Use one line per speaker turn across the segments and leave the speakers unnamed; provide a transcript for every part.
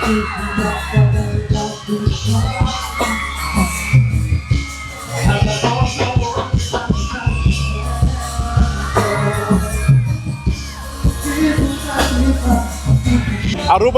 Aruba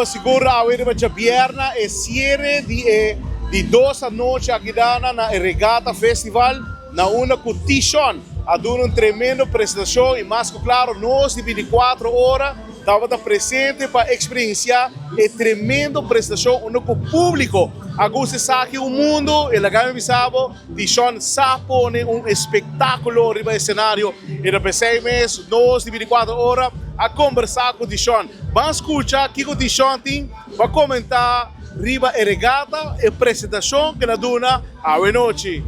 sigur awe riba djabierna e siere di e di dos anochi aki dana na e Regata Festival na unda cu Tishon a duna un tremendo presentacion y mas cu claro nos di binticuatro ora tabata presente pa experiencia e tremendo presentacion unda cu publico a gusta esaki un mundo y laga mi bisa bo Tishon sa pone un espectaculo riba escenario y ta pesey mes nos di binticuatro ora a combersa cu Tishon. Ban scucha kico Tishon tin pa comenta riba e regata, e presentacion cu el a duna awe nochi.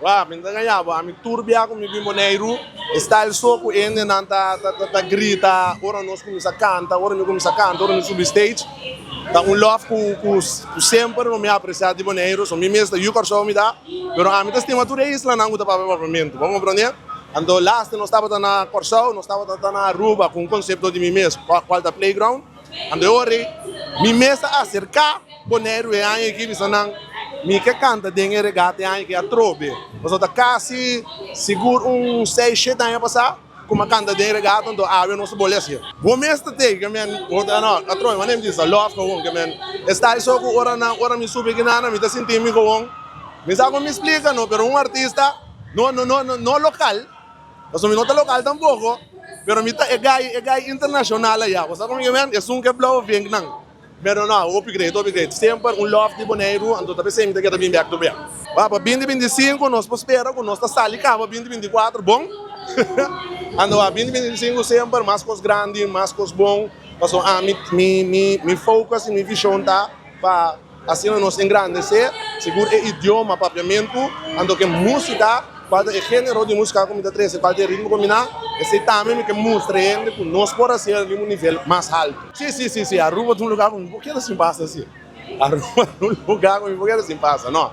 Wak, mi no ta gaña bo, ami tur bia ku mi bin Boneiru, e style so ku hendenan ta ta grita ora nos kuminsá kanta, ora mi kuminsá kanta, ora mi subi stage, ta un lòf ku ku semper lo mi apresiá di Boneiru, so mi mes ta yu Kòrsou mi ta, pero ami ta stima tur e islanan ku ta papia papiamentu, bo komprondé? Anto laste nos tabata na Kòrsou, nos tabata ta na Aruba ku un konsepto di mi mes, kual ta Playground. Anto e ora ei mi mes a aserká Boneiru e aña aki bisa nan, Mi ke kanta den e regata e aña aki atrobe. Pasobra ta kasi sigur un seis, shete aña pasá ku mi a kanta den e regata, anto awe nos ta bole hasié. Bo mes ta tei ke men, bo ta no, atrobe manera mi bisa lòf kawon ke men. E sta so ku ora nan, ora mi subi aki nan, mi ta sinti mi kawon. Mi sa kon mi splika no, pero un artista no, no, no, no lokal. Pasobra mi no ta lokal tampoko, pero mi ta e gai, e gai internashonal aya. Bo sa kon mi ke men? Esun ke blauwe vink nan. Pero no, hopi great, hopi great. Semper un lòf di Boneiru, anto ta p'esei mi ta keda bin bèk tur bia. Ba, pa binti 25 nos por spera ku nos ta sali kaba binti 24 bon. Anto pa binti 25 semper mas kos grandi, mas kos bon. Pasobra ami, mi, mi, mi focus i mi vishon ta pa. Asina nos engrandesé sigur e idioma papiamentu, anto ke músika, kual ta e género di músika ku mi ta trese, kual ta e ritmo ku mi na, esei tambe mi ke mustra e hende ku nos por hasié riba un nivel mas haltu. Sí, sí, sí, sí, Aruba ta un lugá ku mi por keda sin pasa, sí. Aruba ta un lugá ku mi por keda sin pasa, no.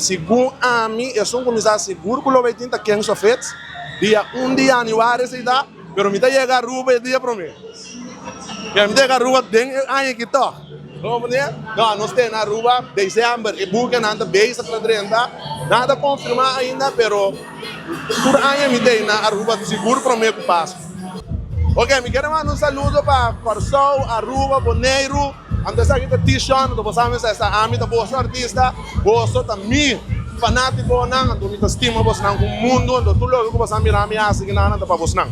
Segun ami, esun ku mi sa sigur ku lo bai tin ta Kings of Hits, dia un di yanüari esei ta, pero mi ta yega Aruba e dia promé. Mi ta yega Aruba den e aña aki tòg. No, meneer? No, nos te na Aruba december. E bukenan ta bezig ta drenta. Nada confirma ainda, pero tur aña mi ta na Aruba sigur prome cu Pascu. Ok, mi quiere manda un saludo pa Corsou, Aruba, Boneiru. Anto esaki ta T-Sean, anto bo sa mester sa ami ta boso artista, boso ta mi fanaticonan, anto mi ta stima bosnan cu mundu, anto tur loke cu bo sa mira mi haci kinan ta pa bosnan.